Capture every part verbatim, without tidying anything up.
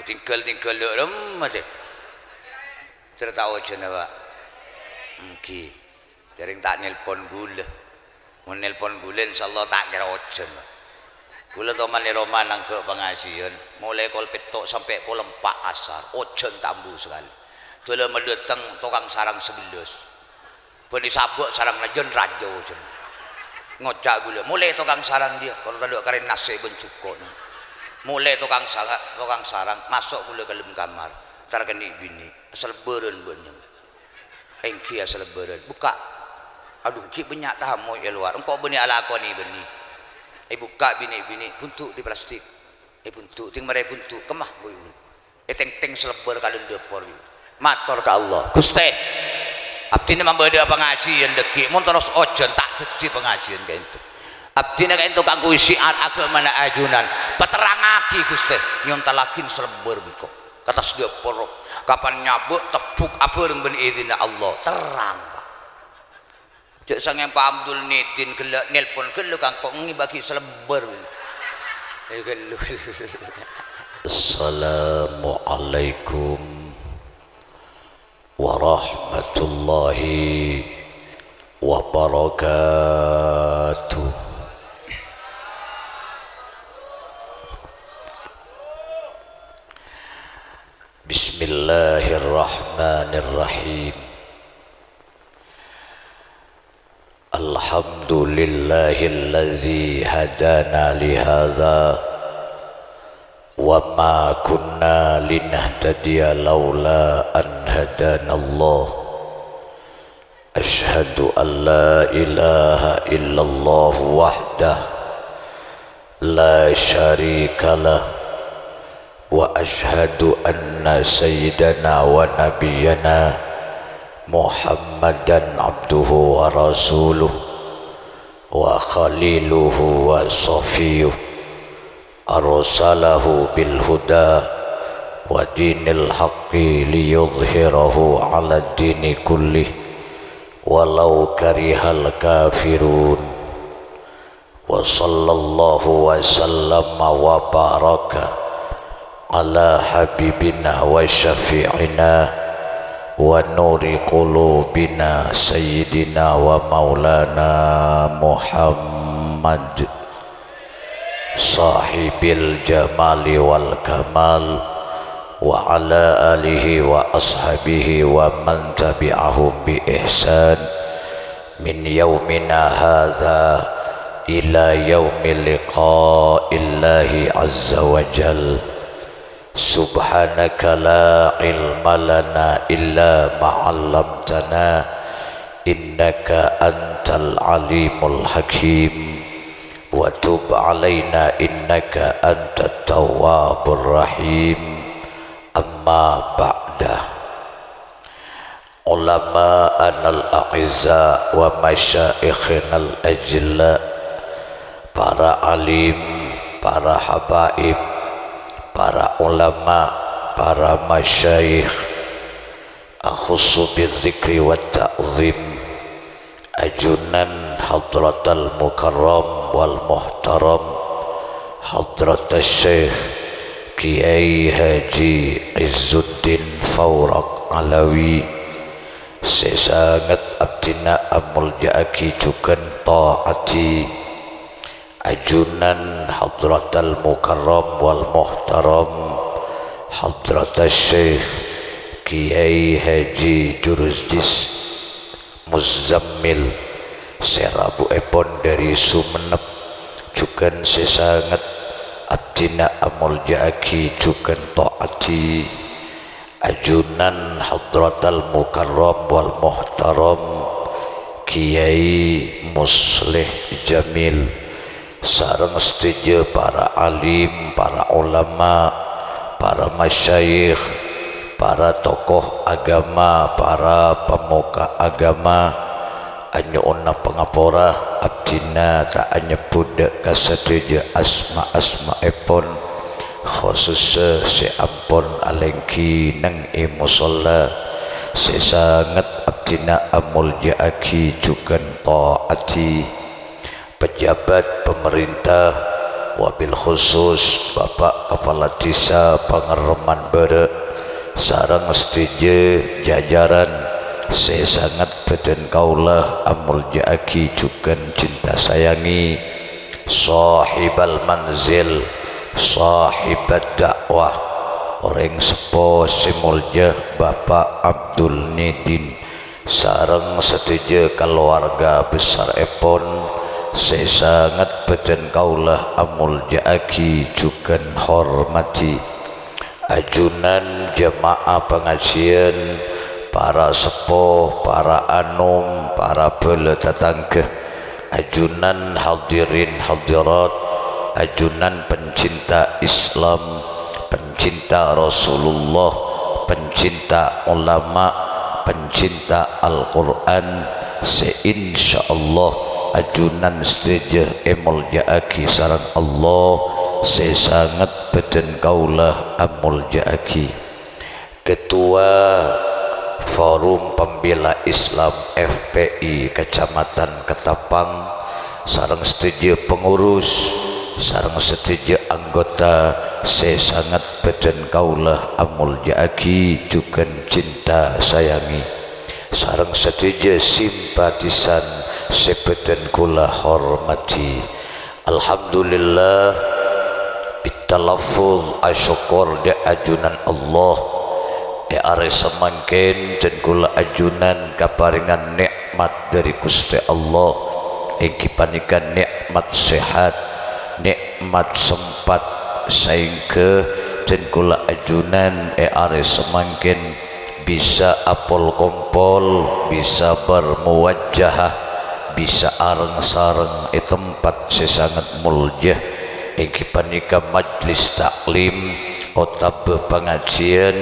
Tinggal-tinggal dâ' remma, tè. Ter ta' ojhân, Pak? Èngghi. Jhârèng ta' nelpon ghulâ. Mon nelpon ghulâ, insyaallah ta' kèra ojhân, Pak. Ghulâ toman è roma nangghâ' pangajiyân, molaè kol pètto' sampè' kol empa' asar, ojhân ta' ambu sakalè. Dâlâmma dâteng tokang sarang sabellâs. Bânnè sabâ' sarangnga jân rajâ, jân. Ngoca' ghulâ, "Molè tokang sarang jiyâ, kor tadâ' karè nasè' bân jhuko'." Molè tokang sanga-, tokang sarang, maso' ghulâ ka dâlem kamar. Entar kènè' binè', asalebbhârân bâ'na. Èngghi asalebbhârân. Bukka'. Adhu, ghi' bânnya' tamoy è lowar. Engko' bânnè alakonè bânnè. Èbukka' binè'-binè', bundu' di plastik. Èbundu', tèng marè bundu', kemma, bu-, bu-. Ètèngtèng salebbhâr ka dâlem dâpor, yu. Mator ka Allah, "Ghustè, abdhina mabâdâ'â pangajiyân dhâggi', mon terros ojhân ta' dhâddhi pangajiyân ka'ènto. Abdhina ka'ènto kaangghuy syiar aghâmana ajunan, paterrangngaghi, Ghustè, nyontallaghin salebbhâr bengko ka attas dâpor, kapan nyabâ' tebbhuk abhâreng bân idinna Allah, terrang, Pak." Jhâ' sangèng Pak Abdul Nidin ghellâ' nelpon ghellâ' ka engko' ngèbâghi salebbhâr. Eh, ghellâ', ghellâ'. Assalamualaikum warahmatullahi wabarakatuh. Bismillahirrahmanirrahim. Alhamdulillahilladzi hadana li hadza, wa ma kunna linahtadiya laula an hadanallah. Asyhadu an la ilaha illallah wahdah la syarikalah, wa asyhadu anna sayyidana wa nabiyyana Muhammadan abduhu wa rasuluh, wa khaliluhu wa safiyuh, arsalahu bil huda wa dinil haqqi liyudhhirahu 'ala dini kullih walau karihal kafirun. Wa sallallahu wa sallama wa baraka 'ala habibina wa syafi'ina wa nuri qulubina sayyidina wa maulana Muhammad sahibil jamali wal kamal, wa 'ala alihi wa ashabihi wa man tabi'ahum bi ihsan min yaumina hadza ila yaumi liqa'illahi azza wa jal. Subhanaka la ilma lana illa ma 'allamtana, innaka antal alimul hakim. Wa tub 'alaina innaka antat tawwabur rahim. Amma ba'da. Ulama'anal a'izza wa masyayikhinal ajilla, para alim, para habaib, para ulama, para masyayikh, akhussu bidzikri wat ta'zim, ajunan hadratal mukarram wal muhtaram, hadratas syekh Kiai Haji Izzuddin Fauraq Alawi, sè sanget abdhina amolja'aghi jhughân ta'adhi. Ajunan hadratal mukarram wal muhtaram, hadratas syekh Kiai Haji Jurjis Muzzammil, sè rabuèpon dhâri Songennep, jhughân sè sanget abdhina amolja'aghi jhughân ta'adhi. Ajunan hadratal mukarram wal muhtaram Kiai Musleh Jamil, sareng sadhâjâ para alim, para ulama, para masyayikh, para tokoh agama, para pemuka agama, anyo'ona pangapora, abdhina ta' anyebbhut dhâ' ka sadhâjâ asma-asmaèpon, khosossa sè ampon alèngghi neng è mosolla, sè sanget abdhina amolja'aghi jhughân ta'adhi. Pejabat pemerintah, Wabil khusus Bapak Kepala Desa Pangerreman Bârâ' sareng sadhâjâ jajaran sè sanget bâdhân kaulâ amolja'aghi jhughân cinta sayangi, Shahibal Manzil, Shahibad Da'wah, orèng seppo sè molja Bapak Abdul Nidin, sareng sadhâjâ kalowarga besarèpon sè sanget bâdhân kaulâ amolja'aghi jhughân hormadhi. Ajunan jemaah pangajiân, para seppo, para anom, para bhâlâ tatangghâ, ajunan hadirin hadirat, ajunan pencinta Islam, pencinta Rasulullah, pencinta ulama, pencinta Al-Qur'an, sè insyaallah ajunan sadhâjâ èmolja'aghi sareng Allah sè sanget bâdhân kaulâ amolja'aghi. Ketua Forum Pembela Islam F P I Kecamatan Ketapang, sareng sadhâjâ pengurus, sareng sadhâjâ anggota sè sanget bâdhân kaulâ amolja'aghi jhughân cinta sayangi, sareng sadhâjâ simpatisan sè bâdhân kaulâ hormadhi. Alhamdulillah, bitalaffuz asokkor dâ' ajunan Allah. È arè samangkèn dhân kaulâ ajunan kaparèngan nè'mat dâri Ghustè Allah, èngghi panèka nè'mat sehat, nè'mat sempat, saèngghâ dhân kaulâ ajunan è arè samangkèn bisa apol-kompol, bisa bermuwajahah, bisa areng-sareng è tempat sè sanget molja, èngghi panèka majlis taklim otabâ pangajiân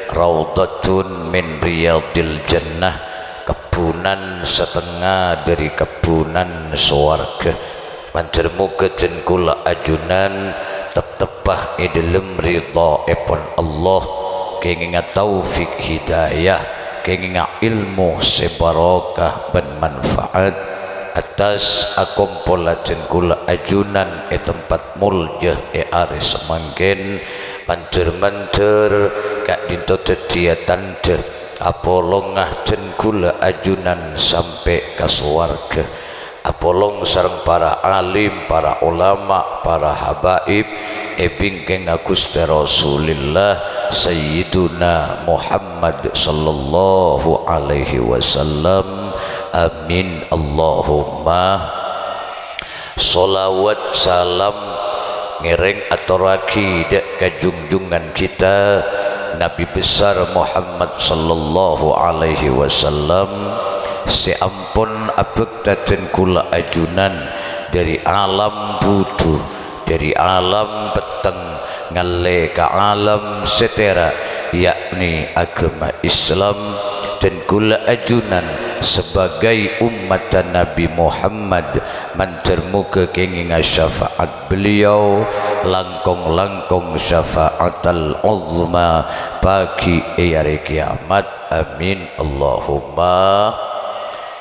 Raudhatun min Riyadil Jannah, kebbhunan satengnga dâri kebbhunan sowarghâ. Mandhâr moghâ dhân kaulâ ajunan teptebbhâ è dhâlem ridhaèpon Allah, kèngènga taufik hidayah, kèngènga èlmo sè barokah bân manfaat. Attas akompolla dhân kaulâ ajunan è tempat molja è arè samangkèn, mandhâr-mandhâr ka'dinto dhâddhiyâ tandhâ apolonga dhân kaulâ ajunan sampè' ka sowarghâ. Apolong sareng para alim, para ulama, para habaib è bingkèngnga Ghustè Rasulillah Sayyiduna Muhammad sallallahu alaihi wasallam. Amin, Allahumma. Sholawat salam ngèrèng atorraghi dâ' ka junjungan kita Nabi besar Muhammad sallallahu alaihi wasallam sè ampon abhâkta dhân kaulâ ajunan dâri alam budhu, dâri alam petteng, ngallè ka alam sè tèra', yakni aghâma Islam, dhân kaulâ ajunan sabâgâi ommatta Nabi Muhammad, mandhâr moghâ kèngènga syafaat beliau, langkong-langkong syafaatal uzma, paghi è arè kiamat. Amin, Allahumma.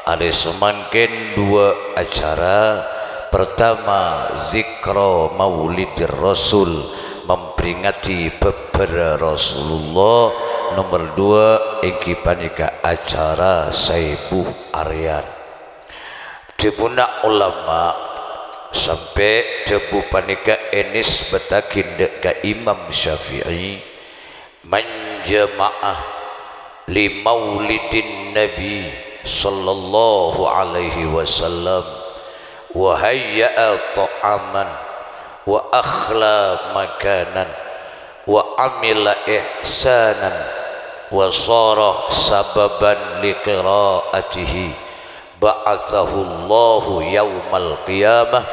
Arè samangkèn duwâ' acara. Pertama, zikra Maulidir Rasul, memperingati bhâbhârâ Rasulullah. Nomor duwâ' èngghi panèka acara saèbu arèyan. Dhâbuna ulama, sampè' dhâbu panèka ènisbataghi dâ' ka Imam Syafi'i, "Man jama'a li maulidin Nabi sallallahu alaihi wasallam, wa hayya'a ta'aman, wa akhla makanan, wa amila ihsanan, wa shara sababan li qira'atihi, ba'atsahullahu yaumal qiyamah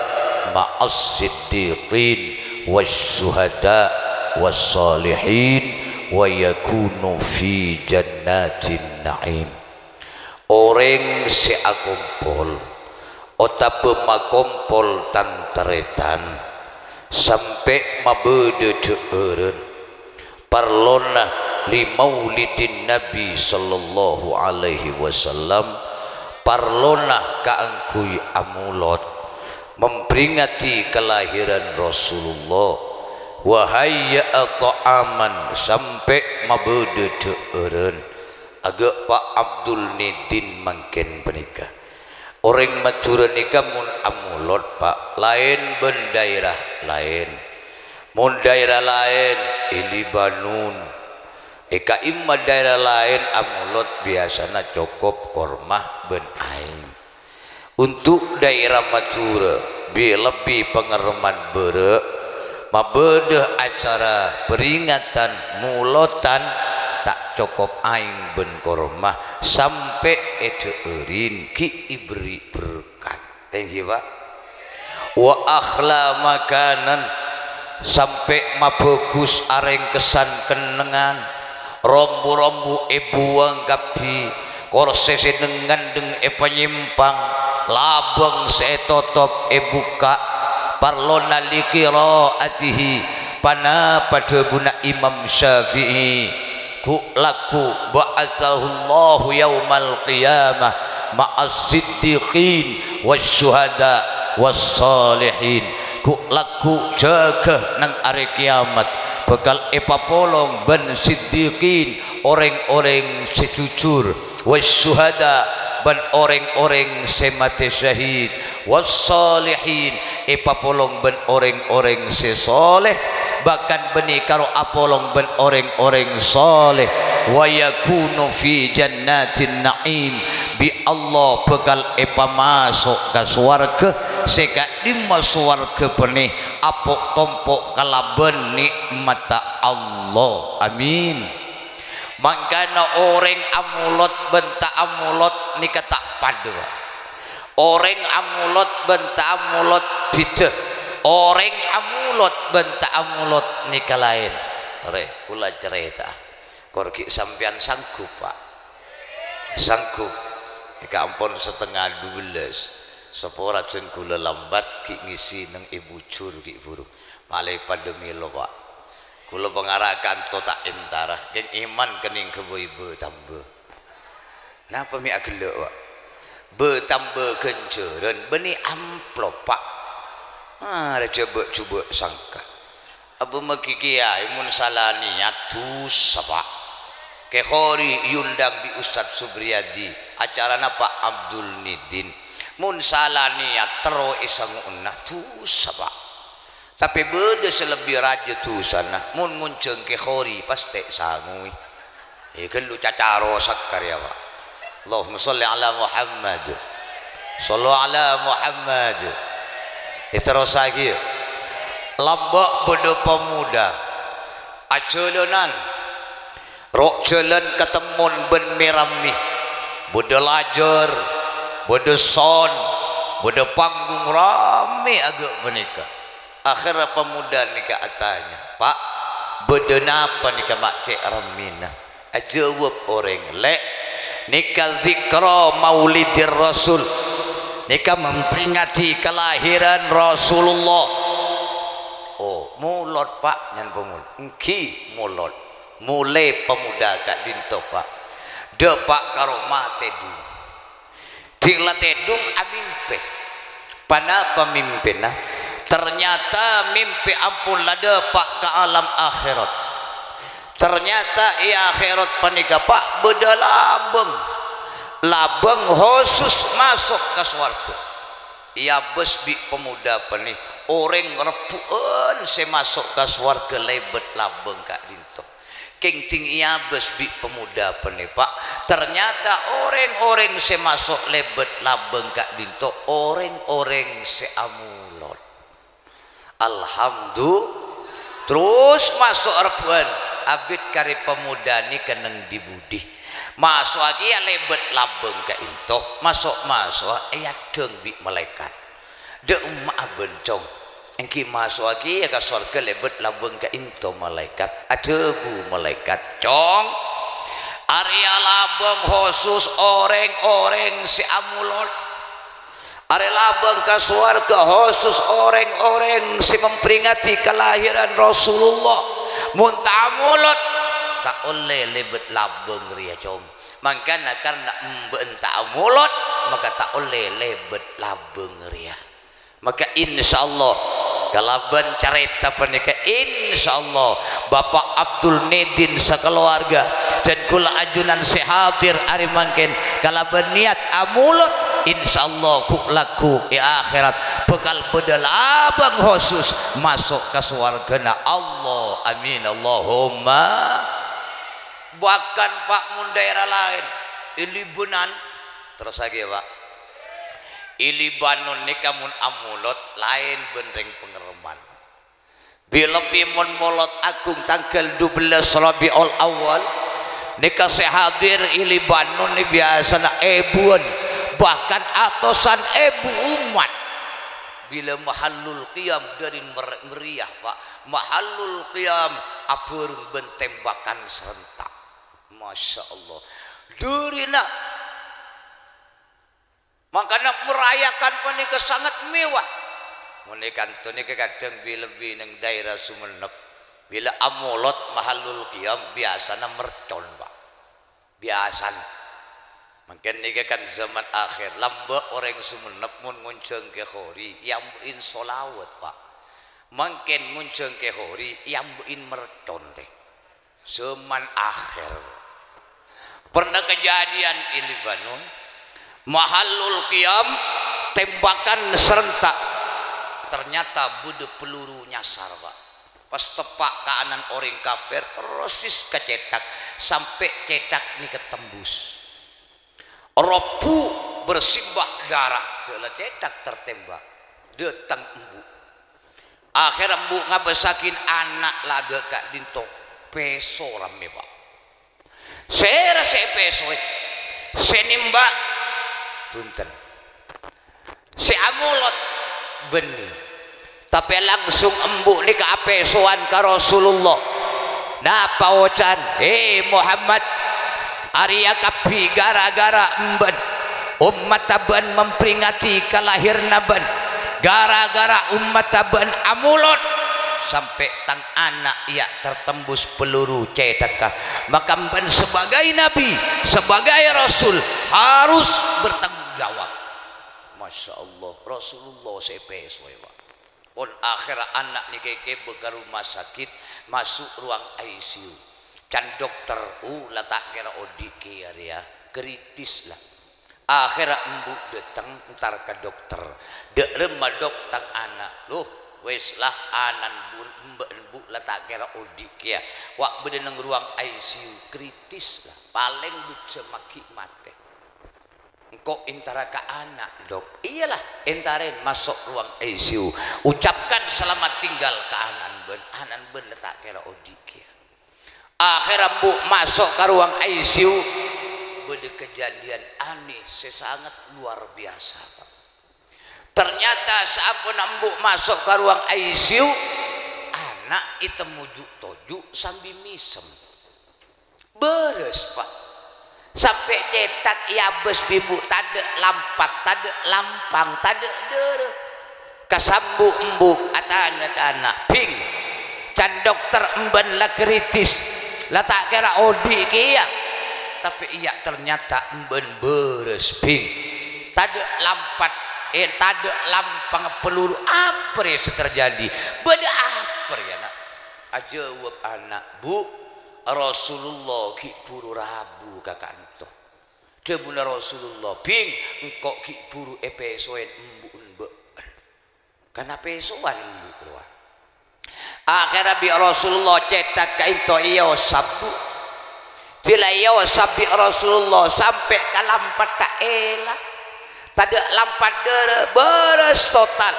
ma'as siddiqin was syuhada was shalihin, wa yakunu fi jannatin na'im." Orèng sè akompol otabâ makompol tan-tarètan sampè' mabâdâ dhâ'ârân, parlona li maulidin Nabi sallallahu alaihi wasallam, parlona kaangghuy amolod, memperingati kelahiran Rasulullah, wa hayya'a ta'aman, sampè' mabâdâ dhâ'ârân. Aghâ' Pa' Abdul Nidin mangkèn panèka. Orèng Madhurâ nèka mon amolod, Pa', laèn bân dhaèra laèn. Mon dhaèra laèn, è Libanon, è ka'imma dhaèra laèn amolod biyasana cokop korma bân aèng. Untuk dhaèra Madhurâ, bi-, lebbi pangarèman bârâ', mabâdâ acara peringatan molodhân ta' cokop aèng bân korma, sampè' èdhâ'ârin ghi' èberri' berkat. Èngghi, Pa'? Wa akhla makanan, sampè' mabhâghus arèngkessan kennengngan, rombu-rombu èbuwâng kabbhi, korsè sè dheng-ngandheng èpanyèmpang, labâng sè ètotop èbukka', parlona li qira'atihi, ponapa dhâbuna Imam Syafi'i, ghu-, lagghu, "Ba'atsahullahu yaumal qiyamah ma'as siddiqin wasy syuhada was shalihin." Ghu-, lagghu, jâgâ neng arè kèyamat bhâkal èpapolong bân siddiqin, orèng-orèng sè jujur, wasy syuhada, bân orèng-orèng sè matè syahid, was shalihin, èpapolong bân orèng-orèng sè sholèh, bahkan bânnè karo apolong bân orèng-orèng sholèh, wa yakunu fi jannatin na'im, bi' Allah bhâkal èpamaso' ka sowarghâ sè ka'dimma sowarghâ bânnè apo'-tompo' kalabân nè'matta Allah. Amin. Mangkana orèng amolod bân ta' amolod nèka ta' padâ, Pa'. Orèng amolod bân ta' amolod bhidhâ. Orèng amolod bân ta' amolod nèka laèn. Rè, kaulâ carèta'a. Kor ghi' sampèyan sanggup, Pa'? Sanggup. Nèka ampon satengnga dubellâs. Saporajân kaulâ lambat ghi' ngisi neng è bujur ghi' buru. Malè padâ mèlo, Pa'. Kaulâ pangara kanto ta' entara, kèng èman kennèng ghâbây bâ-tambâ. Napa mè' aghellâ', Pa'? Bâ-tambâ ghânjhârân bânnè amplop, Pa'. Ah, rajâ bâ'-jhubâ' sangka. Abâ maghi kèyaè mon sala niyat dhusa, Pa'. Kè Khori èondhâng bi' Ustadz Subriyadi, acarana Pa' Abdul Nidin. Mon sala niyat terro èsango'na dhusa, Pa'. Tapè bâdâ sè lebbi rajâ dhusana, mon ngonjhâng Kè Khori pas ta' èsangowè. È ghâllu cacaro sakarya, Pa'. Allahumma shalli ala Muhammad. Shallu ala Muhammad. Èterrossaghi, yâ. Lambâ' bâdâ pemuda ajhâlânan. Ro' jhâlân katemmon bân mè-rammè. Bâdâ lajâr, bâdâ son, bâdâ panggung rammè aghâ' panèka. Akhèrra pemuda nèka atanya, "Pa', bâdâ napa nèka ma' cè' rammèna?" Ajâwâb orèng, "Lè', nèka zikra maulidir Rasul. Nèka memperingati kelahiran Rasulullah." "Oh, molod, Pa', nyan pamolod?" "Èngghi, molod." Molè pemuda ka'dinto, Pa'. Dâpa' ka roma tèdung. Dhing la tèdung amèmpè. Ponapa mèmpèna? Ternyata mèmpè ampon la dâpa' ka alam akhèrat. Ternyata è akhèrat panèka, Pa', bâdâ labâng. Labâng hosus maso' ka sowarghâ. Èabâs bi' pemuda panè, orèng rebbhu'ân sè maso' ka sowarghâ lèbât labâng ka'dinto. Kèng dhing èabâs bi' pemuda panè, Pa', ternyata orèng-orèng sè maso' lèbât labâng ka'dinto orèng-orèng sè amolod. Alhamdu-, terros maso' rebbhu'ân, abit karè pemuda nèka neng di-budi. Maso'a kèya lèbât labâng ka'dinto, maso'-maso'a èadhâng bi' malaèkat. Dâ' emma'a bân, Cong. Èngghi maso'a kèya ka sowarghâ lèbât labâng ka'dinto malaèkat. Adhâbu malaèkat, "Cong, arèya labâng hosus orèng-orèng sè amolod. Arèya labâng ka sowarghâ hosus orèng-orèng sè memperingati kelahiran Rasulullah. Mon ta' amolod, ta' ollè lèbât labâng rèya, Cong. Mangkana karna embâ'na ta' amolod, maka ta' ollè lèbât labâng rèya." Maka insyaallah, kalabân carèta panèka, insyaallah, Bapak Abdul Nidin sakalowarga dan kaulâ ajunan sè hadir arè mangkèn kalabân niat amolod, insyaallah, ghu'-lagghu' è akhèrat bhâkal bâdâ labâng hosus maso' ka sowarghâna Allah. Amin, Allahumma. Bahkan, Pak, mon daerah laèn, è Libanon, terros lagi, Pak. È Libanon nèka mon amolod laèn bân rèng Pangèrman. Bi-, lebbi mon molod aghung tangghâl dubellâs Rabiul Awal, nèka sè hadir è Libanon nè biyasana èbuwân, bahkan atosan èbu ommat. Bilâ Mahallul Qiyam dâri mer-, meriah, Pak. Mahallul Qiyam abhâreng bân tembakan serentak. Masya Allah. Dârina Mangkana merayakan panèka sangat mewah. Mon è kanto nèka kadhâng bi-, lebbi neng daerah Sumenep. Bilâ amolod Mahallul Qiyam biyasana mercon, Pak. Biyasana. Mangkèn nèka kan zaman akhir, lambâ' orèng Sumenep mon ngonjhâng Kè Khori, èambâ'in sholawat, Pak. Mangkèn ngonjhâng Kè Khori, èambâ'in mercon, tè. Zaman akhir. Pernah kejadian è Libanon, Mahallul Qiyam, tembakan serentak. Ternyata bâdâ peluru nyasar, Pak. Pas teppa' ka ana'na orèng kafir, persis ka cèthak, sampè' cèthak nèka tembus. Robbhu bersimbah darah, jhâ' la cèthak tertembak. Dâteng embu'. Akhèr embu' ngabâssaghi ana' la aghâ' ka'dinto, pèso rammè, Pak. Sèra sè èpèsoè? Sè nèmbak? Bhunten. Sè amolod? Bânnè. Tapè langsung embu' nèka apèsowan ka Rasulullah. Napa oca'na? "Hè, Muhammad, arèya kabbhi gara-gara embâ'na. Ommatta bâ'na memperingati kalahèranna bâ'na. Gara-gara ommatta bâ'na amolod, sampè' tang ana' iyâ tertembus peluru cèthakka. Maka bâ'na sebagai nabi, sebagai rasul, harus bertanggung jawab." Masya Allah, Rasulullah sè èpèsoè, Pak. Pon akhèr ana' nèka èkèbâ ka rumah sakit, maso' ruang I C U. Can dokter, "Uh, la ta' kèra odi' kèya rèya, kritis la." Akhèrra embu' dâteng entar ka dokter. "Dâ' remma, Dok, tang ana'?" "Loh, wis la, ana'na bu-, embu', embu' la ta' kèra odi' kèya. Wa' bâdâ neng ruang I C U, kritis la. Palèng dujjhâm aghi' matè." "Engko' entara ka ana', Dok." "Iyâ la, entarè maso' ruang I C U. Ucapkan selamat tinggal ka ana'na bâ'na. Ana'na bâ'na la ta' kèra odi' kèya." Akhèrra embu' maso' ka ruang I C U. Bâdâ kejadian aneh sè sangat luar biasa, Pak. Ternyata saamponna embu' maso' ka ruang I C U, ana' ètemmo ju' toju' sambi mèsem. Bârâs, Pak. Sampè' cèthak èabâs bi' embu' tadâ' lampat, tadâ' lampang, tadâ' dârâ. Kasambu' embu' atanya ka ana', "Bhing, can dokter embâ'na la kritis, la ta' kèra odi' kèya?" "Tapè iyâ, ternyata embâ'na bârâs, Bhing. Tadâ' lampat, eh, tadâ' lampang peluru. Apa rè sè terjadi? Bâdâ apa rè, ana'?" Ajâwâb ana', "Bu, Rasulullah ghi' bhuru rabu ka ka'ento." Dhâbuna Rasulullah, "Bhing, engko' ghi' bhuru èpèsoè embu'na bâ'na." Kan apèsowan embu' rowa. Akhèrra bi' Rasulullah cèthak ka'ento èosab, Bu. Jhâ' la èosab bi' Rasulullah sampè' ka lampatta èla. Tadâ' lampat dârâ, bârâs total.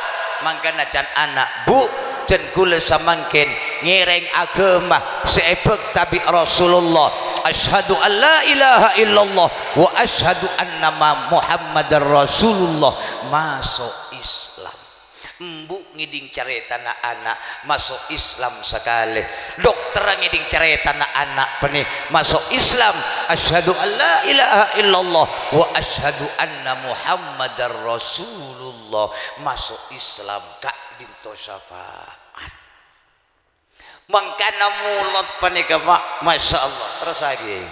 Mangkana can ana', Bu, can ghulâ samangkèn ngèrèng aghâma sè èbhâkta bi' Rasulullah. Asyhadu an la ilaha illallah wa asyhadu anna ma-, Muhammadar Rasulullah. Maso' Islam. Embu' ngèdhing carètana ana' maso' Islam sakalè. Dokter ngèdhing carètana ana' panè maso' Islam. Asyhadu an la ilaha illallah wa asyhadu anna Muhammadar Rasulullah. Maso' Islam ka'dinto syafaat. Mangkana molod panèka, Pak, masya Allah, terros lagi.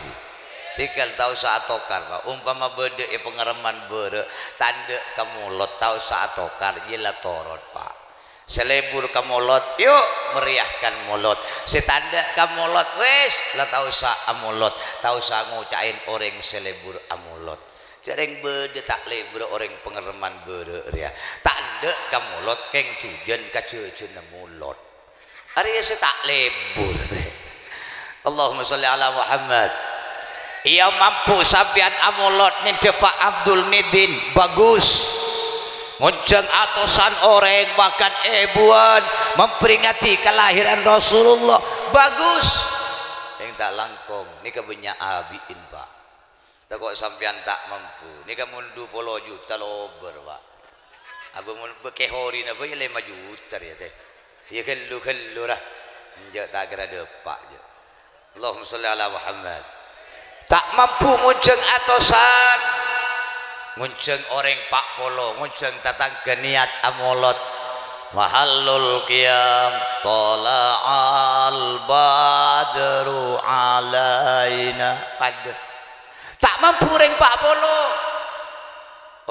Tèngghâl ta' osa atokar, Pak. Ompama bâdâ è pangarèman bârâ', ta' endâ' ka molot, ta' osa atokar, iyâ la torot, Pak. Sè lebur ka molot, yu', meriahkan molot. Sè ta' endâ' ka molot, wis, la ta' osa amolot, ta' osa ngoca'è orèng sè lebur amolot. Jhârèng bâdâ ta' lebur orèng pangarèman bârâ' rèya. Ta' endâ' ka molot, kèng jhujhân ka jhâjhâna molot. Arèya sè ta' lebur. Allahumma sholli ala Muhammad. Iyâ, mampu sampèyan amolot nèndhâ Pak Abdul Midin, bagus. Ngonjhâng atosan orèng, bahkan èbuwân, memperingati kelahiran Rasulullah, bagus. Sèng ta' langkong, nèka bânnya' abi'in, Pak. Tako' sampèyan ta' mampu. Nèka mon du polo juta lobâr, Pak. Abâ mon bâ' kèhorina bâ' iyâ lèma juta rèya, tè. Iyâ ghâllu-ghâllu, ra. Enjâ' ta' kèra dâpa', jâ'. Allahumma sholli ala Muhammad. Ta' mampu ngonjhâng atosan. Ngonjhâng orèng pa' polo, ngonjhâng tatangghâ niat amolot. Mahallul qiyam, thala'al badru alaina. Padâ. Ta' mampu orèng pa' polo.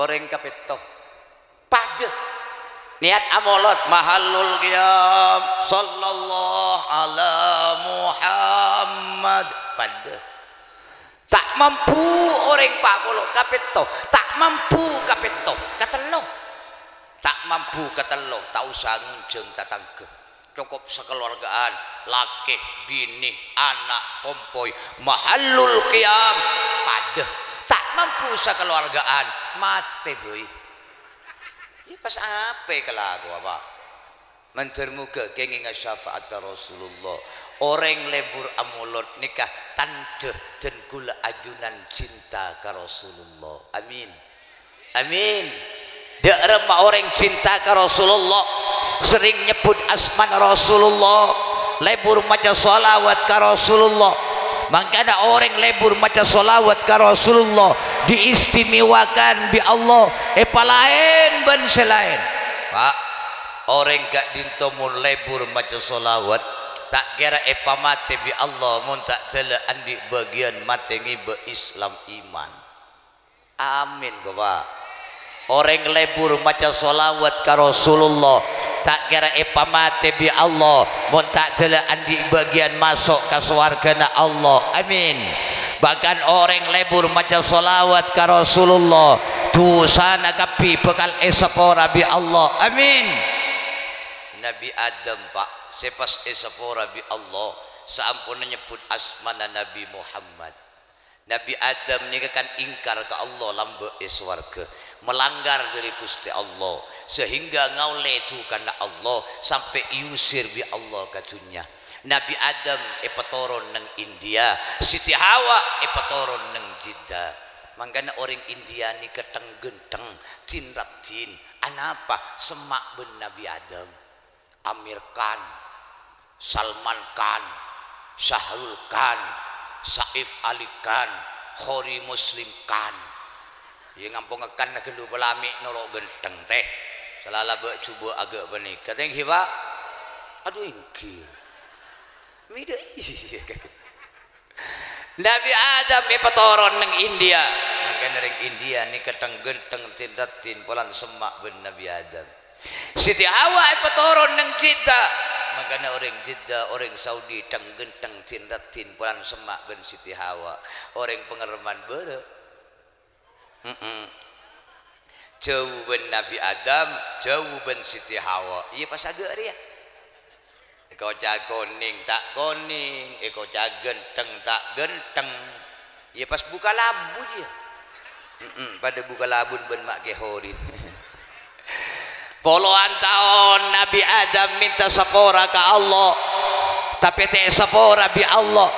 Orèng kapètto. Padâ. Niat amolot, mahallul qiyam, sallallahu ala Muhammad. Padâ. Ta' mampu orèng pa' polo, kapètto. Ta' mampu kapètto, katello. Ta' mampu katello, ta' osa ngonjhâng tatangghâ. Cokop sakalowarga'an, lakè, binè, ana', kompoy, mahallul qiyam, padâ. Ta' mampu sakalowarga'an, matè bhâi. Iyâ, pas apa kalako, apa? Mandhâr moghâ kèngènga syafa'atta Rasulullah. Orèng lebur amolot nèka tandhâ dân kaulâ ajunan cinta ka Rasulullah. Amin. Amin. Dâ' remma orèng cinta ka Rasulullah, serrèng nyebbhut asmana Rasulullah, lebur maca shalawat ka Rasulullah. Mangkana orèng lebur maca shalawat ka Rasulullah diistimewakan bi' Allah, èpalaèn bân sè laèn. Pak, orèng ka'dinto mon lebur maca shalawat, ta' kèra èpamatè bi' Allah mon ta' dâlâ andi' bâgiyân matè ngibâ Islam iman. Amin, Bapak. Orèng lebur maca shalawat ka Rasulullah, ta' kèra èpamatè bi' Allah, mon ta' dâlâ andi' bâgiyân maso' ka sowargana Allah. Amin. Bahkan orèng lebur maca shalawat ka Rasulullah, dusana kabbhi bhâkal èsapora bi' Allah. Amin. Nabi Adam, Pak, sè pas èsapora bi' Allah, saamponna nyebbhut asmana Nabi Muhammad. Nabi Adam nèka kan ingkar ka Allah lambâ' è sowarghâ, melanggar dâri Ghustè Allah, sehingga ngaollè dhukana Allah, sampè' èusir bi' Allah ka dhunnya. Nabi Adam èpatoron neng India, Siti Hawa èpatoron neng Jeddah. Mangkana orèng India nèka thèng-ghânthèng, din-raddin. Anapa? Semma' bân Nabi Adam. Amir Khan, Salman Khan, Shahrukh Khan, Saif Ali Khan, Qori Muslim Khan. Iyâ, ngamponga Khan ghâllu palami' noro' ghânthèng, tè. Salala bâ' jhubâ' aghâ' panèka. Tèngghi, Pak. Adu, èngghi. Mida iyâ. Nabi Adam èpatoron neng India. Mangkana rèng India nèka thèng-ghânthèng, din-raddin, polana semma' bân Nabi Adam. Siti Hawa èpatoron neng Jeddah. Mangkana orèng Jeddah, orèng Saudi, thèng-ghânthèng, din-raddin, polana semma' bân Siti Hawa. Orèng pangarèman bârâ'. Heeh. Jhâu bân Nabi Adam, jhâu bân Siti Hawa. Iyâ, pas aghâ' rèya. Èkoca' konèng ta' konèng, èkoca' ghânthèng ta' ghânthèng. Iyâ, pas bukalabu jiyâ. Heeh, padâ bukalabun bân Ma' Kè Horin. Polowan taon Nabi Adam mènta sapora ka Allah, tapè ta' èsapora bi' Allah.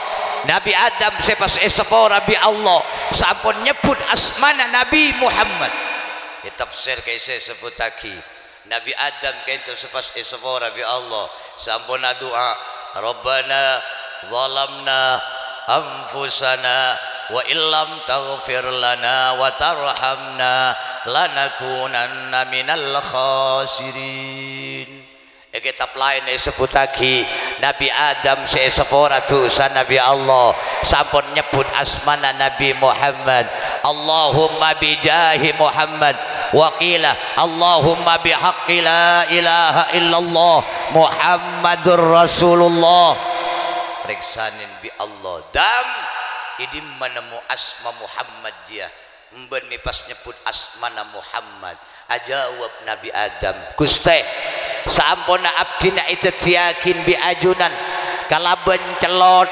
Nabi Adam sè pas èsapora bi' Allah, sampon nyebbhut asmana Nabi Muhammad. È tafsir ka'issa' èsebbhuttaghi, Nabi Adam ka'dinto sè pas èsapora bi' Allah, sampon adu'a, "Rabbana zalamna anfusana wa illam taghfir lana wa tarhamna lanakunanna minal khasirin." È kètab laèn èsebbhuttaghi, Nabbhi Adam sè èsapora dhusana bi' Allah, sampon nyebbhut asmana Nabbhi Muhammad. Allahumma bi jahi Muhammad. Wa qila, Allahumma bi haqqi la ilaha illallah Muhammadur Rasulullah. Rèksanè bi' Allah. Dam, è dimma nemmo asma Muhammad jiyâ? Embân mè pas nyebbhut asmana Muhammad. Ajâwâb Nabbhi Adam, "Ghustè, saamponna abdhina èdhâddhiyâghi bi' ajunan kalabân cellot,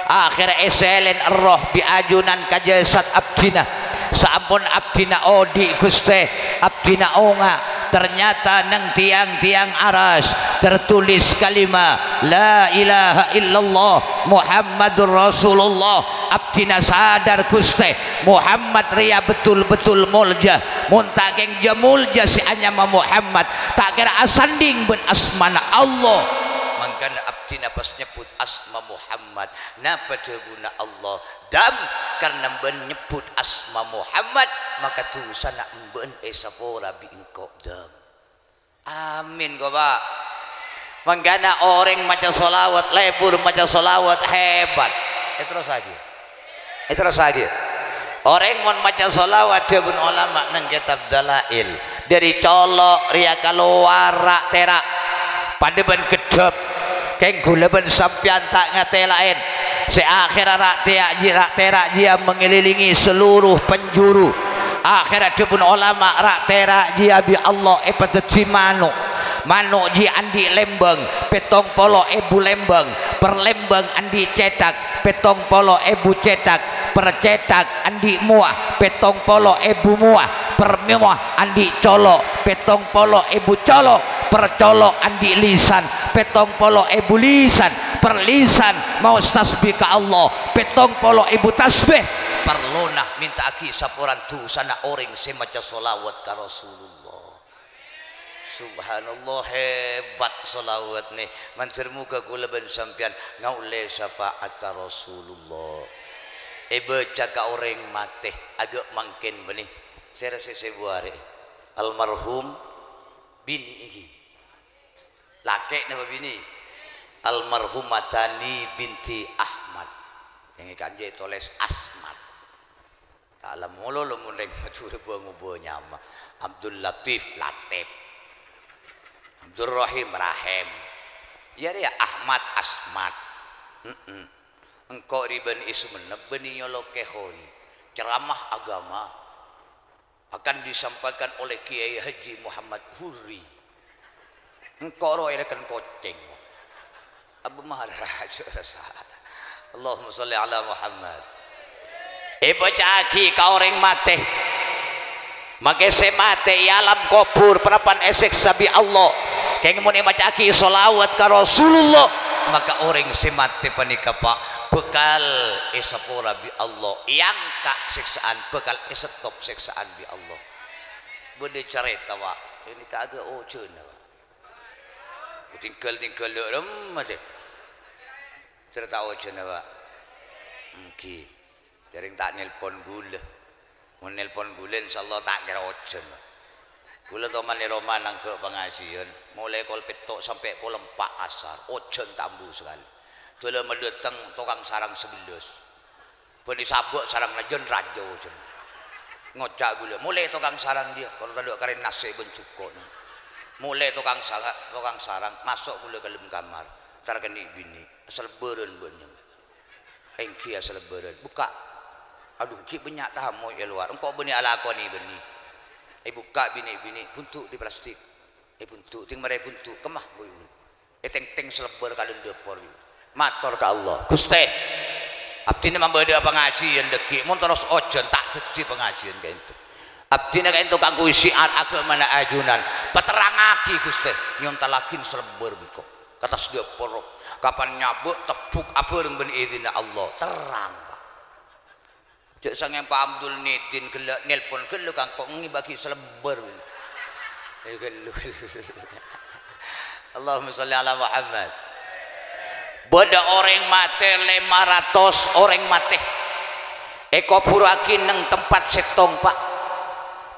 akhèrra èsèlèn erroh bi' ajunan ka jasad abdhina. Saampon abdhina odi', Ghustè, abdhina onga', ternyata neng tiyang-tiyang aras tertulis kalima la ilaha illallah Muhammadur Rasulullah. Abdhina sadar, Ghustè." Muhammad rèya betul-betul molja. Mon ta' kèng jâ molja sè anyama Muhammad, ta' kèra asandhing bân asmana Allah. Mangkana abdhina pas nyebbhut asma Muhammad. Napa dhâbuna Allah? Dam, karna bân nyebbhut asma Muhammad, maka dhusana bân èsapora bi' engko', Dam. Amin, ko, Pa'. Mangkana orèng maca shalawat, lebur maca shalawat, hebat. Èterrossaghi. Èterrossaghi. Orèng mon maca shalawat, dhâbuna olama neng kètab Dalail, dhâri colo' rèya kalowar ra'-tèra', padâ bân ghedhâp. Kèng ghulâ bân sampèyan ta' ngatè laèn. Sè akhèrra ra' tèya-, ra'-tèra' jiyâ mangèlèlèngè seluruh penjuru. Akhèrra dhâbuna olama, ra'-tèra' jiyâ bi' Allah èpadhâddhi mano'. Mano' jiyâ andi' lèmbâng, pèttong polo èbu lèmbâng. Per lèmbâng andi' cètak, pèttong polo èbu cètak. Per cètak andi' mowa, pèttong polo èbu mowa. Per mowa andi' colo', pèttong polo èbu colo'. Per colo' andi' lisan, pèttong polo èbu lisan. Per lisan maos tasbih ka Allah, pèttong polo èbu tasbih. Parlona mènta'aghi saporan dhusana orèng sè maca shalawat ka Rasulullah. Subhanallah, hebat shalawat nè. Mandhâr moghâ ghulâ bân sampèyan ngaollè syafa'atta Rasulullah. Èbâca ka orèng matè, aghâ' mangkèn bânnè. Sèra sè sèbu arè. Almarhum binè' iki. Lakè' napa binè'? Almarhumah Tani binti Ahmad. Yang kanjè tolès Asmat. Ta' la molo lo mon rèng Madhurâ bâ-ngobâ nyama. Abdul Latif, Latip. Abdul Rahim, Rahim. Iyâ rèya Ahmad, Asmat. Mm-mm. Engko' rè bân è Songennep bânnè nyolok Kè Khori. Ceramah agama akan disampaikan oleh Kiai Haji Muhammad Hurri. Engko' roh èlèkèn kocèng. Abu Mahar raja rasa. Allahumma shalli ala Muhammad. Èbâca'aghi ka orèng matè. Makè sè matè è alam kobhur, parappa'na èsèksa bi' Allah. Kèng mon èmaca'aghi shalawat ka Rasulullah, maka orèng sè matè panèka, Pa', bhâkal èsapora bi' Allah, èangka' sèksaan, bhâkal èsettop sèksaan bi' Allah. Bâdâ carèta, Pa'. Ini kagak ojhânna, Pa'. Tinggal-tinggal dâ' remma, deh. Carèta ojhânna, Pa'. Èngghi. Jhârèng ta' nelpon ghulâ. Mon nelpon ghulâ, insyaallah ta' kèra ojhân. Ghulâ toman è roma nangghâ' pangajiyân, molaè kol pètto' sampè' kol empa' asar, ojhân ta' ambu sakalè. Dâlâmma dâteng tokang sarang sabellâs. Bânnè sabâ' sarangnga jân rajâ ojhân. Ngoca' ghulâ, "Molaè tokang sarang jiyâ, kol tadâ' karè nasè' bân jhuko'." Molaè tokang sanga-, tokang sarang, maso' ghulâ ka dâlem kamar. Entar kènè' binè', asalebbhârân bân nyèng. Èngghi asalebbhârân. Bukka'. Adhu, ghi' bânnya' tamoy è lowar. Engko' bânnè alakonè bânnè. Èbukka' binè'-binè', buntu' di plastik. Èbuntu', tèng marè buntu', kemma, bu-, bu-, ètèngtèng salebbhâr ka dâlem dâpor. Mator ka Allah, "Ghustè, abdhina mabâdâ'â pangajiyân dâggi', mon terros ojhân ta' dhâddhi pangajiyân ka'ènto. Abdhina ka'ènto kaangghuy syiar aghâmana ajunan. Paterrangaghi, Ghustè, nyontallaghi salebbhâr bengko." Ka attas dâpor, kapan nyabâ' tebbhuk abhâreng bân idinna Allah, terrang, Pa'. Jhâ' sangèng Pa' Abdul Nidin ghellâ' nelpon ghellâ' ka engko' ngèbâghi salebbhâr. Eh, ghellâ', ghellâ'. Allahumma shalli ala Muhammad. Bâdâ orèng matè lèma ratos orèng matè. Èkobhurraghi neng tempat sèttong, Pa'.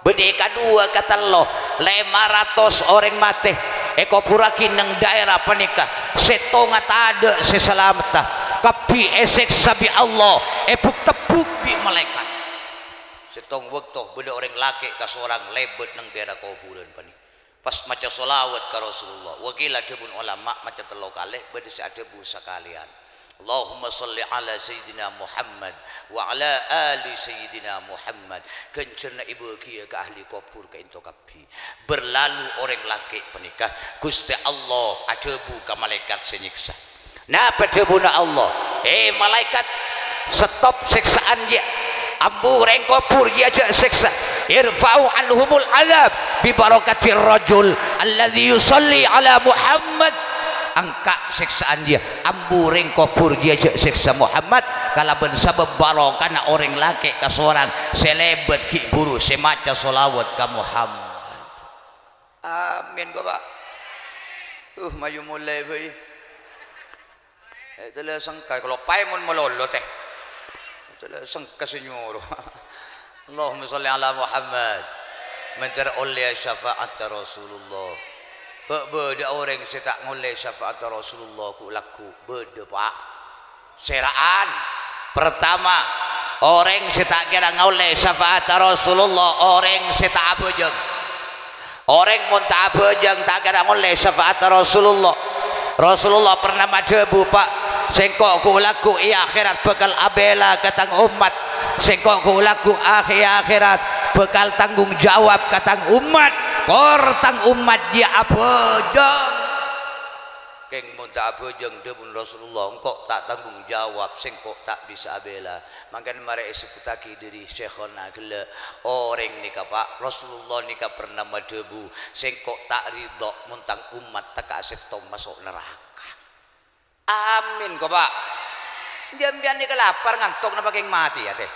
Bânnè kadhuwâ, katello, lèma ratos orèng matè. Èkobhurraghi neng dhaèra panèka, sèttonga tadâ' sè salametta, kabbhi èsèksa bi' Allah, èbuk-tebbuk bi' malaèkat. Sèttong bâkto bâdâ orèng lakè' kasorang lèbât neng dhaèra kobhurân panèka. Pas maca shalawat ka Rasulullah. Wa qila dhâbuna ulama maca tello kalè, bâdâ sè adhâbu sakalèyan. Allahumma shalli ala Sayyidina Muhammad wa ala ali Sayyidina Muhammad. Ghânjhârânna èbâghiyâ ka ahli kobhur ka'ènto kabbhi. Berlalu orèng lakè' panèka, Ghustè Allah adhâbu ka malaèkat sè nyèksa. Napa dhâbuna Allah? "Hè, malaèkat, stop sèksa'an jiyâ. Ambu rèng kobhur jiyâ jhâ' sèksa. Irfa'u anhumul adzab bi barakatir rajul alladzi yusalli ala Muhammad." Angka' sèksa'an jiyâ, ambu rèng kobhur jiyâ jhâ' sèksa Muhammad kalabân sabâb barokana orèng lakè' kasorang sè lèbât ghi' bhuru sè maca shalawat ka Muhammad. Amin, ko, Pak. Uh, mayu molè bhâi. Eh, tella sengka, kalopaè mon malolo, tè. Tella sengka sè nyoro. Allahumma shalli ala Muhammad. Mènter ollè syafa'atta Rasulullah. Bâ-, bâdâ orèng sè ta' ngollè syafa'atta Rasulullah, ghu'-lagghu'. Bâdâ, Pak. Sèra'an. Pertama, orèng sè ta' kèra ngaollè syafa'atta Rasulullah, orèng sè ta' abhâjâng. Orèng mon ta' abhâjâng, ta' kèra ngaollè syafa'atta Rasulullah. Rasulullah pernah madhâbu, Pak, "Sèngko' ghu'-lagghu' è akhèrat bhâkal abhèla ka tang ommat. Sèngko' ghu'-lagghu' akhè-, è akhèrat bhâkal tanggung jawab ka tang ommat. Kor tang ommat jiyâ abhâjâng." Kèng mon ta' abhâjâng, dhâbuna Rasulullah, "Engko' ta' tanggung jawab, sèngko' ta' bisa abhèla." Mangkana marè èsebbhuttaghi dhâri Syaikhona ghellâ', orèng nèka, Pak, Rasulullah nèka pernah madhâbu, "Sèngko' ta' ridho mon tang ommat tekka'a sèttong maso' naraka." Amin, ko, Pak. Jhâ' sampèyan nèka lapar, ngantok, napa kèng matè, yâ, tè?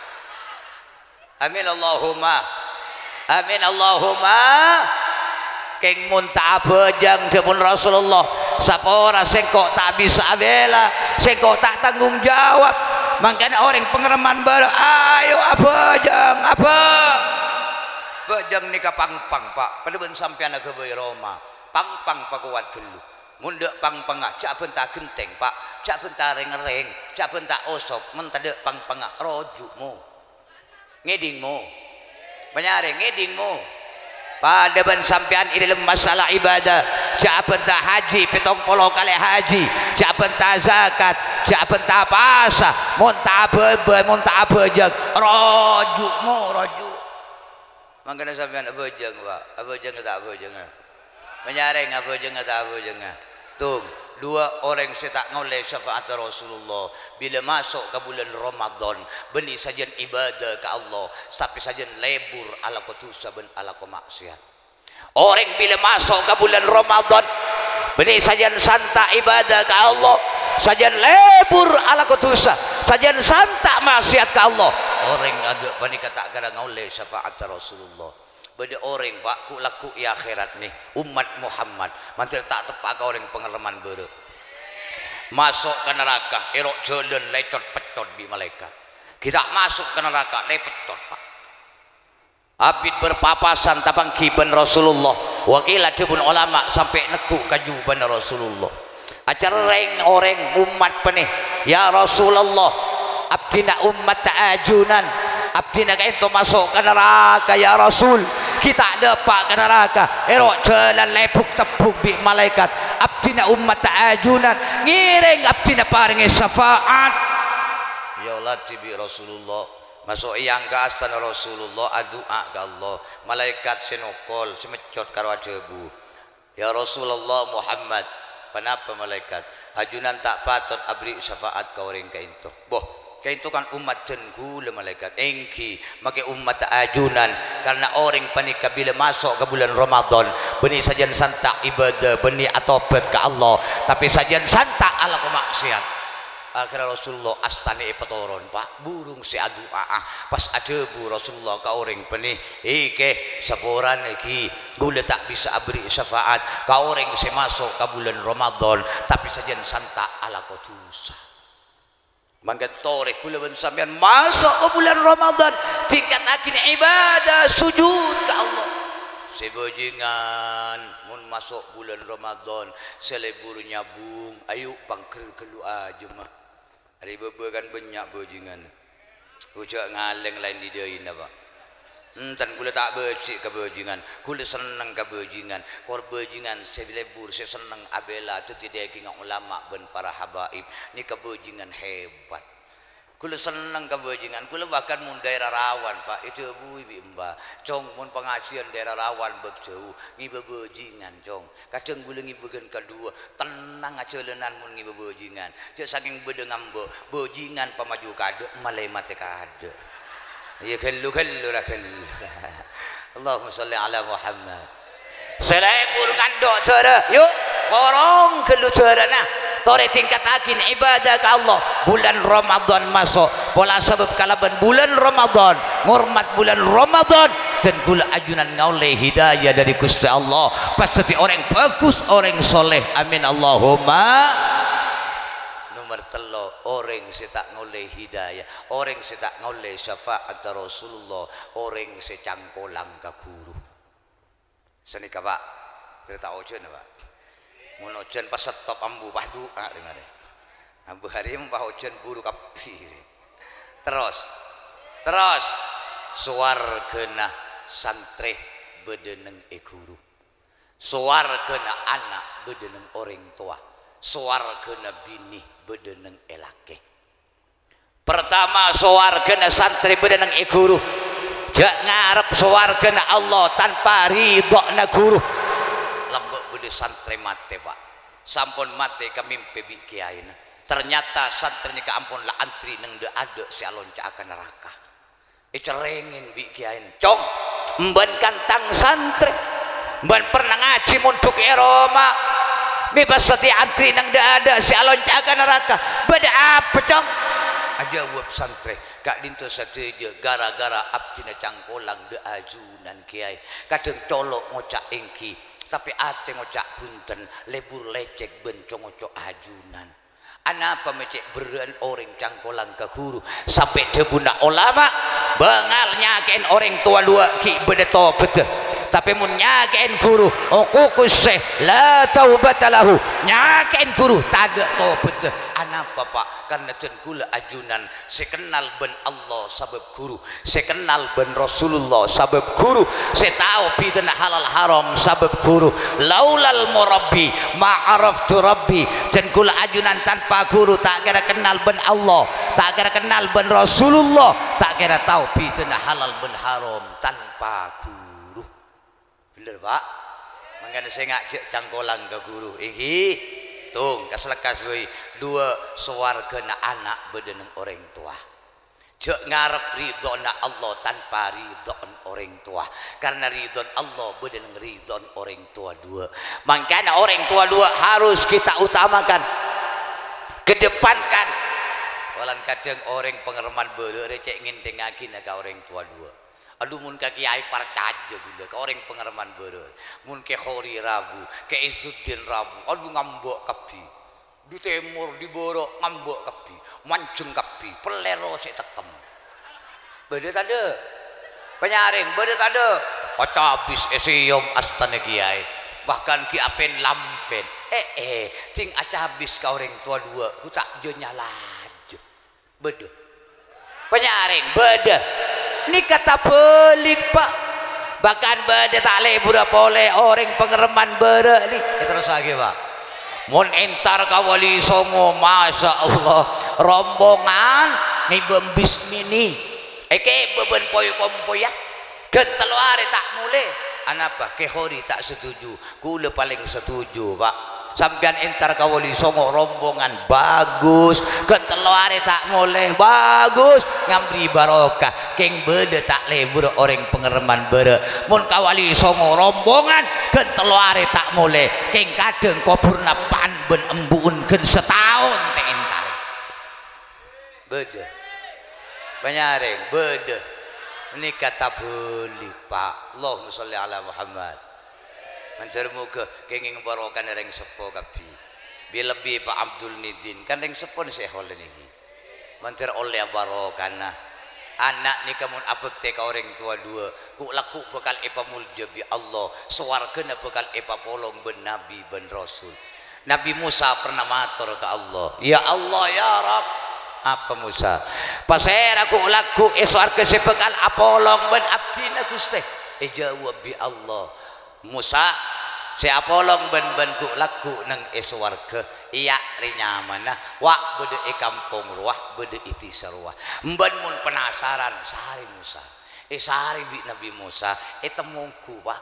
Amin Allahumma. Amin Allahumma. Kèng mon ta' abhâjâng, dhâbuna Rasulullah, "Sapora sèngko' ta' bisa abhèla, sèngko' ta' tanggung jawab." Mangkana orèng pangrèman bârâ', ayo abhâjâng, abhâ-, bhâjâng nèka pangpang, Pak. Padâ bân sampèyan aghâbây roma. Pangpang pakowat ghâllu. Mon tadâ' pangpangnga, jhâ' bânta ghentèng, Pak. Jhâ' bânta rèng-rèng, jhâ' bânta osok. Mon tadâ' pangpangnga, roju', mo. Ngèdhing, mo. Panyarè, ngèdhing, mo. Padâ bân sampèyan è dâlem masalah ibadah. Jhâ' bânta haji pèttong polo kalè haji. Jhâ' bânta zakat. Jhâ' bânta pasa. Mon ta' abhâ-, mon ta' abhâjâng, roju', mo, roju'. Mangkana sampèyan abhâjâng, Pak. Abhâjâng ta' abhâjâng? Panyarèng abhâjângnga ta' abhâjângnga? Tong, duwâ' orèng sè ta' ngollè syafa'atta Rasulullah bilâ maso' ka bulân Ramadan, bânnè sajân ibadah ka Allah, tapè sajân lebur alako dhusa bân alako ma'siyat. Orèng bilâ maso' ka bulân Ramadan, bânnè sajân santa' ibadah ka Allah, sajân lebur alako dhusa, sajân santa' ma'siyat ka Allah. Orèng aghâ' panèka ta' kèra ngollè syafa'atta Rasulullah. Bâdâ orèng, Pak, ghu'-lagghu' è akhèrat nè, ommat Muhammad, mandhâr ta' teppa' ka orèng pangrèman bârâ'. Maso' ka naraka, è ro' jhâlân lècot-peccot bi' malaèkat. Ghi' ta' maso' ka naraka, lèpeccot, Pak. Abit berpapasan tapangghi bân Rasulullah. Wa qila dhâbuna ulama sampè' negghu' ka jhubâna Rasulullah. Acerrèng orèng ommat panè, "Ya Rasulullah, abdhina ommatta ajunan. Abdhina ka'ènto maso' ka naraka, ya Rasul. Ghi' ta' dâpa' ka naraka. È ro' jhâlân lèbuk-tebbuk bi' malaèkat. Abdhina ommatta ajunan. Ngèrèng abdhina parèngè syafa'at." Èoladi bi' Rasulullah. Maso' è angka astana Rasulullah, adu'a ka Allah. Malaèkat sè nokol, sè meccot karo adhâbu, "Ya Rasulullah Muhammad." "Ponapa, malaèkat?" "Ajunan ta' patot aberri' syafa'at ka orèng ka'ènto." "Boh, ka'ènto kan ommat dân ghulâ, malaèkat." "Èngghi, makè ommatta ajunan, karna orèng panèka bilâ maso' ka bulân Ramadan, bânnè sajân santa' ibadah, bânnè atobhât ka Allah, tapè sajân santa' alako ma'siyat." Akhèrra Rasulullah astanè èpatoron, Pak. Burung sè adu'a'a. Pas adhâbu Rasulullah ka orèng panè, "È, Kè, saporana ghi, ghulâ ta' bisa aberri' syafa'at ka orèng sè maso' ka bulân Ramadan, tapè sajân santa' alako dhusa." Mangkana torè ghulâ bân sampèyan maso' ka bulân Ramadan, tingkataghi ibadah, sujud ka Allah. Sè bhâjingan, mon maso' bulân Ramadan, sè lebur nyabung, ayo pangghâr ghâllu ajâmma. Arè bâbâ kan bânnya' bhâjingan. Ojhâ' ngalèng laèn è dhâina, Pa'. Enten, kaulâ ta' bâji' ka bhâjingan, kaulâ senneng ka bhâjingan. Kor bhâjingan sè lebur, sè senneng abhilâ dhâddhi dâggingnga ulama bân para habaib. Nèka bhâjingan hebat. Kaulâ senneng ka bhâjingan, kaulâ bahkan mon daerah rawan, Pa', èdhâbuwi bi' emba, "Cong, mon pangajiân daerah rawan bâk jhâu, ngibâ bhâjingan, Cong." Kadhâng kaulâ ngibâ ghân kadhuwâ, tennang ajhâlânan mon ngibâ bhâjingan. Jhâ' sakèng bâdâ ngambâ', bhâjingan pamaju kaadâ', malè matè kaadâ'. Iyâ, ghâllu-ghâllu ra ghâllu. Allahumma shalli ala Muhammad. Sè lebur kandhu' dârâ, yu, korong ghâllu dârâna. Torè tingkattaghi ibadah ka Allah. Bulân Ramadan maso', pola sabâb kalabân bulân Ramadan, ngormat bulân Ramadan, dân kaulâ ajunan ngaollè hidayah dâri Ghustè Allah. Pas dhâddhi orèng bhâghus, orèng sholeh. Amin, Allahumma. Nomer tello', orèng sè ta' ngaollè hidayah, orèng sè ta' ngaollè syafaat Rasulullah, orèng sè cangkolang ka ghuru. Sanèka, Pa'. Dhâri ta' ojhân, Pa'. Mon ojhân pas stop ambu, pas du'a rè marè. Ambu hari mon pas ojhân buru kabbhi. Terros. Terros. Sowarghâna santrè bâdâ neng è ghuru. Sowarghâna ana' bâdâ neng orèng towa. Sowarghâna binè bâdâ neng è lakè. Pertama, sowarghâna santrè bâdâ neng è ghuru. Jhâ' ngarep sowarghâna Allah tanpa ridhâna ghuru. Lambâ' bâdâ santrè matè, Pa'. Sampon matè èkamèmpè bi' kèyaèna. Ternyata santrè nèka ampon la antri neng dâ'-adâ' sè alonca'a ka naraka. Ècerrèngè bi' kèyaèna, "Cong, embân kan tang santrè. Embân perna ngajhi mondhuk è roma. Mè' pas satèya antri neng dâ'-adâ' sè alonca'a ka naraka. Bâdâ apa, Cong?" Ajâwâb santrè, "Ka'dinto sadhâjâ gara-gara abdhina cangkolang dâ' ajunan, Kèyaè. Kadhâng colo' ngoca' èngghi, tapè atè ngoca' bhunten, lebur lècèk bân co-ngoco' ajunan." Anapa mè' cè' berrâ'ân orèng cangkolang ka ghuru? Sampè' dhâbuna olama, bângal nyakè'è orèng towa duwâ' ghi' bâdâ tobhâddhâ. Tapè mon nyakè'è ghuru, uququs syekh la taubata lahu. Nyakè'è ghuru tadâ' tobhâddhâ. Anapa, Pa'? Karna dân kaulâ ajunan sè kennal bân Allah sabâb ghuru, sè kennal bân Rasulullah sabâb ghuru, sè tao bhidhâna halal haram sabâb ghuru. Laulal murabbi ma araftu rabbi. Dân kaulâ ajunan tanpa ghuru ta' kèra kennal bân Allah, ta' kèra kennal bân Rasulullah, ta' kèra tao bhidhâna halal bân haram tanpa ghuru. Bhender, Pa'? Mangkana sènga' jhâ' cangkolang ka ghuru, èngghi? Tong, kas-lekkas bhâi. Duwâ', sowarghâna ana' bâdâ neng orèng towa. Jhâ' ngarep ridhâna Allah tanpa ridhâna orèng towa. Karna ridhâna Allah bâdâ neng ridhâna orèng towa duwâ'. Mangkana orèng towa duwâ' harus kita utamakan, kedepankan. Polana kadhâng orèng pangareman bârâ' rè cè' ngènthèngaghina ka orèng towa duwâ'. Adhu, mon ka kèyaè parcajâ ghulâ, ka orèng pangareman bârâ'. Mon Kè Khori rabu, Kè Izzuddin rabu, adhu, ngambâ' kabbhi. Dhu tèmor, dhi bârâ' ngambâ' kabbhi, manjheng kabbhi, pellèro sè tekkem. Bâdâ tadâ'? Panyarèng, bâdâ tadâ'? Acabis èsèyom astana kèyaè, bahkan ghi' apèn-lampèn. Eh, eh, sèng acabis ka orèng towa duwâ', ghu ta' jhâ' nyalajâ. Bâdâ. Panyarèng, bâdâ. Nèka tabâlik, Pa'. Bahkan bâdâ ta' lebura polè orèng pangareman bârâ' nè. Èterrossaghi, Pa'. Mon entar ka Wali Songo, masya Allah, rombongan ngibâ bismini. Èkèbâ bân poy-kompoyya. Ghân tello arè ta' molè. Anapa? Kè Khori ta' setuju. Kaulâ palèng setuju, Pa'. Sampèyan entar ka Wali Songo rombongan, bagus. Ghân tello arè ta' molè, bagus. Ngambri barokah. Kèng bâdâ ta' lebur orèng pangareman bârâ'. Mon ka Wali Songo rombongan, ghân tello arè ta' molè. Kèng kadhâng kobhurrâ pan bân embu'en ghân sataon ta' entar. Bâdâ. Panyarèng, bâdâ. Nèka tabâlik, Pa'. Allahumma sholli ala Muhammad. Mandhâr moghâ kèngèng barokana rèng seppo kabbhi. Bi-, lebbi Pa' Abdul Nidin. Kan rèng seppo sè èholè nèkè. Mandhâr ollè barokana. Ana' nèka mon abhâktè ka orèng towa duwâ', ghu'-lagghu' bhâkal èpamolja bi' Allah, sowarghâna bhâkal èpapolong bân nabi bân rasul. Nabi Musa pernah mator ka Allah, "Ya Allah, ya Rabb." Apa Musa? "Pasèra ghu'-lagghu' è sowarghâ sè bhâkal apolong bân abdhina, Ghustè?" Èjâwâb bi' Allah, "Musa, sè apolong bân bân ghu'-lagghu' neng è sowarghâ, iyâ rè nyamana, wa' bâdâ è kampong rowa, bâdâ è dhisa rowa. Bân mon penasaran, sarè Musa." Èsarè bi' Nabi Musa, ètemmo ongghu, Pa'.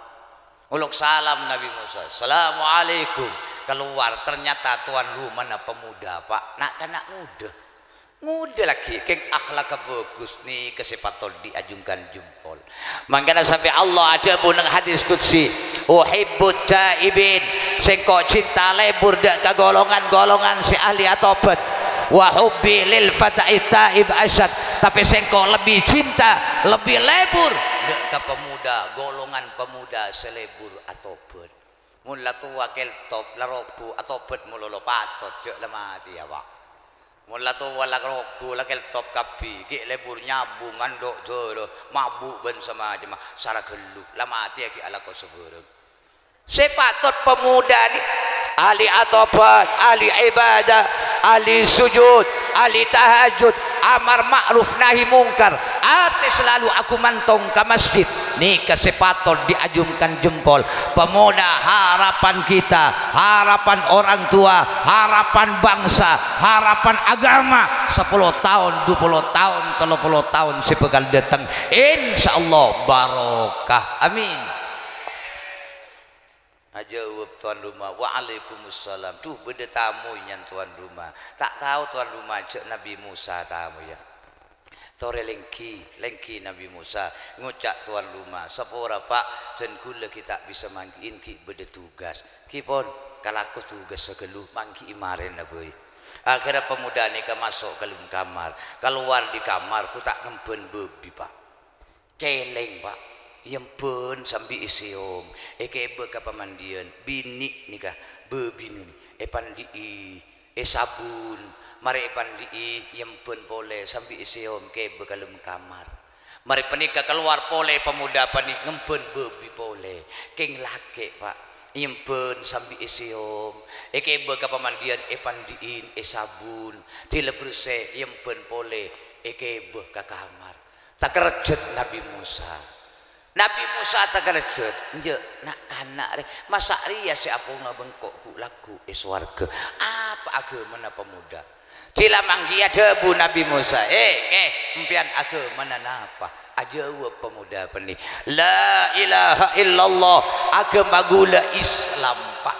Ngolok salam Nabi Musa, "Assalamualaikum." Kalowar, ternyata towan rumana pemuda, Pa', na'-kana' ngodâ. Ngodâ lagghi', kèng akhlakka bhâghus, nèka sè patot èajhungkan jempol. Mangkana sampè' Allah adhâbu neng hadis qudsi, "Uhibbut taibin," sèngko' cinta lebur dâ' ka golongan-golongan sè ahli atobhât. "Wa hubbi lil fatai taib asyad," tapè sèngko' lebbi cinta, lebbi lebur dâ' ka pemuda, golongan pemuda sè lebur atobhât. Mon la towa kèltop, la robbhu, atobhât malolo patot, jhâ' la matèya, Pa'. Mon la towa la robbhu, la kèltop kabbhi, ghi' lebur nyabung, andho' dârâ, mabu' bân samacemma, sara ghâllu, la matèya ghi' alako sabârâng. Sè patot pemuda nè, ahli atobhât, ahli ibadah, ahli sujud, ahli tahajud, amar ma'ruf nahi mungkar, atè selalu aghumantong ka masjid. Nèka sè patot èajhungkan jempol. Pemuda harapan kita, harapan orang tua, harapan bangsa, harapan agama. Sapolo taon, dupolo taon, tello polo taon sè bhâkal dâteng. Insyaallah barokah. Amin. Ajâwâb towan roma, "Waalaikumsalam." Dhu, bâdâ tamoy nyan towan roma. Ta' tao towan roma jhâ' Nabi Musa tamoyya. Torè lèngghi, lèngghi Nabi Musa, ngoca' towan roma, "Sapora, Pa', dân ghulâ ghi' ta' bisa mangghi'in, ghi' bâdâ tugas." Ghi pon, kalako tugassa ghâllu, mangghi'i marèna bhâi. Akhèrra pemuda nèka maso' ka dâlem kamar. Kalowar dâri kamar, ghu ta' ngembhân bâbi, Pa'. Cèlèng, Pa'. Èembhân sambi èsèyom, èkèbâ ka pamandiyan. Binè' nèka, bâbinè, èpandi'i, èsabun, marè èpandi'i, èembhân polè sambi èsèyom, kèbâ ka dâlem kamar. Marè panèka kalowar polè pemuda panè' ngembhân bâbi polè. Kèng lakè', Pa'. Èembhân sambi èsèyom, èkèbâ ka pamandiyan, èpandi'in, èsabun, dila bersè, èembhân polè, èkèbâ ka kamar. Takerrejjhât Nabi Musa. Nabi Musa takerrejjhât, "Enjâ', na'-kana' rè, masa' rèya sè aponga bengko ghu'-lagghu' è sowarghâ? Apa aghâmana pemuda?" Cè' la mangghiya dhâbu Nabi Musa, "Eh, kè, empèyan aghâmana napa?" Ajâwâb pemuda panè, "La ilaha illallah, aghâma ghulâ Islam, Pa'."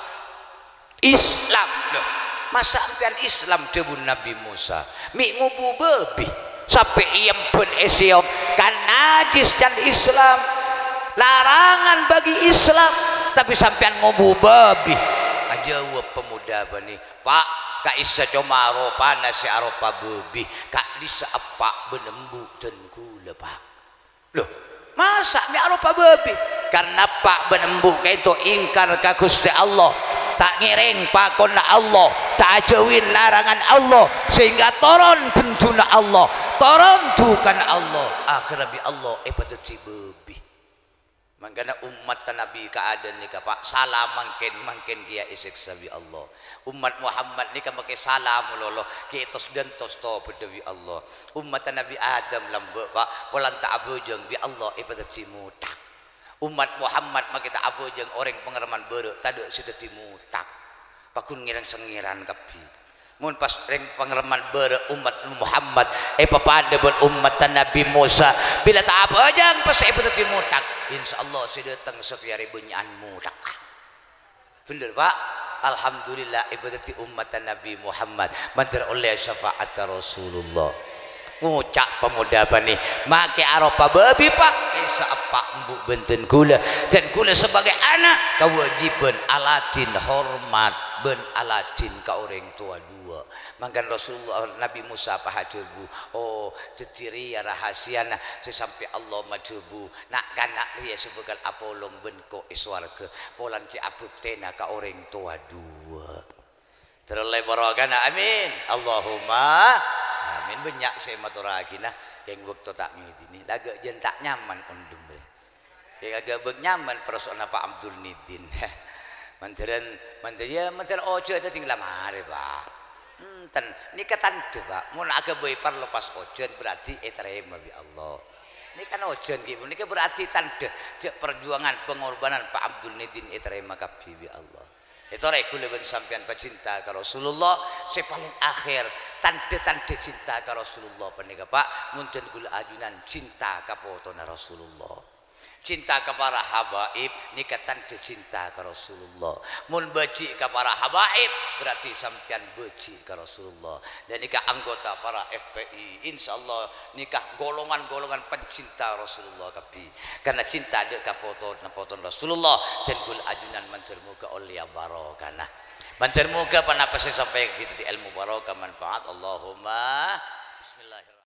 "Islam, loh. Masa' empèyan Islam?" dhâbuna Nabi Musa. "Mè' ngobu bâbi, sapè èembhân èsèyom, kan najis can Islam. Larangan bagi Islam, tapè sampèyan ngobu bâbi." Ajâwâb pemuda panè, "Pa', ka'issa' coma ropana sè aropa bâbi, ka'dissa' eppa' bân embu' dân ghulâ, Pa'." "Loh, masa' mè' aropa bâbi?" "Karna eppa' bân embu' ka'dinto ingkar ka Ghustè Allah, ta' ngèrèng pakonna Allah, ta' ajâuwi larangan Allah, sehingga toron bhenduna Allah, toron dhukana Allah, akhèrra bi' Allah èpadhâddhi bâbi." Mangkana ommatta Nabi ka'adâ'ân nèka, Pa', sala mangkèn, mangkèn kèya èsèksa bi' Allah. Ommat Muhammad nèka makè sala malolo, kètos-dântos tobhâddhâ bi' Allah. Ommatta Nabi Adam lambâ', Pa', polana ta' abhâjâng bi' Allah èpadhâddhi mothak. Ommat Muhammad makè ta' abhâjâng orèng pangrèman bârâ' tadâ' sè dhâddhi mothak. Pagghun ngèrèng-sangèrèng kabbhi. Mon pas rèng pangrèman bârâ' ommat Muhammad èpapadâ bân ommatta Nabi Musa, bilâ ta' abhâjâng pas èpadhâddhi mothak, insyaallah sè dhâteng satèya rè bânnya'an mothak. Bhender, Pa'? Alhamdulillah, èpadhâddhi ommatta Nabi Muhammad, mandhâr ollè syafa'atta Rasulullah. Ngoca' pemuda panè, "Makè aropa bâbi, Pa', ka'issa' eppa' embu' bân dân ghulâ. Dân ghulâ sabâgâi ana', kawâjibhân aladhin hormat bân aladhin ka orèng towa duwâ'." Mangkana Rasulullah, Nabi Musa pas adhâbu, "Oh, dhâddhi rèya rahasiana sè sampè' Allah madhâbu, na'-kana' rèya sè bhâkal apolong bân engko' è sowarghâ, polana cè' abhâktèna ka orèng towa duwâ'." Terro lè barokana, amin. Allahumma amin. Bânnya' sè èmatorraghina, kèng bâkto ta' ngèdinè, la ghâ' jân ta' nyaman onḍhem rè. Kèng aghâbâk nyaman parasa'anna Pa' Abdul Nidin. Mandhârân, mandhâr, iyâ, mandhâr ojhân dhâddhi la marè, Pa'. Enten, nèka tanḍhâ, Pa'. Mon aghâbây parlo pas ojhân, berarti ètarèma bi' Allah. Nèka ojhân ghi' nèka berarti tanḍhâ, jhâ' parjuwângan, pengorbanan Pa' Abdul Nidin ètarèma kabbhi bi' Allah. Ètorè kaulâ bân sampèyan pacinta ka Rasulullah, sè palèng akhèr, tanḍhâ-tanḍhâ cinta ka Rasulullah panèka, Pa', mon dân kaulâ ajunan cinta ka potona Rasulullah. Cinta ka para habaib nèka tanḍhâ cinta ka Rasulullah. Mon bâji' ka para habaib, berarti sampèyan bâji' ka Rasulullah. Dan nèka anggota para F P I, insyaallah nèka golongan-golongan pencinta Rasulullah kabbhi. Karena cinta dâ' ka potona, potona Rasulullah, dân kaulâ ajunan mandhâr moghâ ollèya barokana. Mandhâr moghâ ponapa sè sampèyan ghita dhâddhi èlmo barokah manfaat. Allahumma. Bismillahirrahmanirrahim.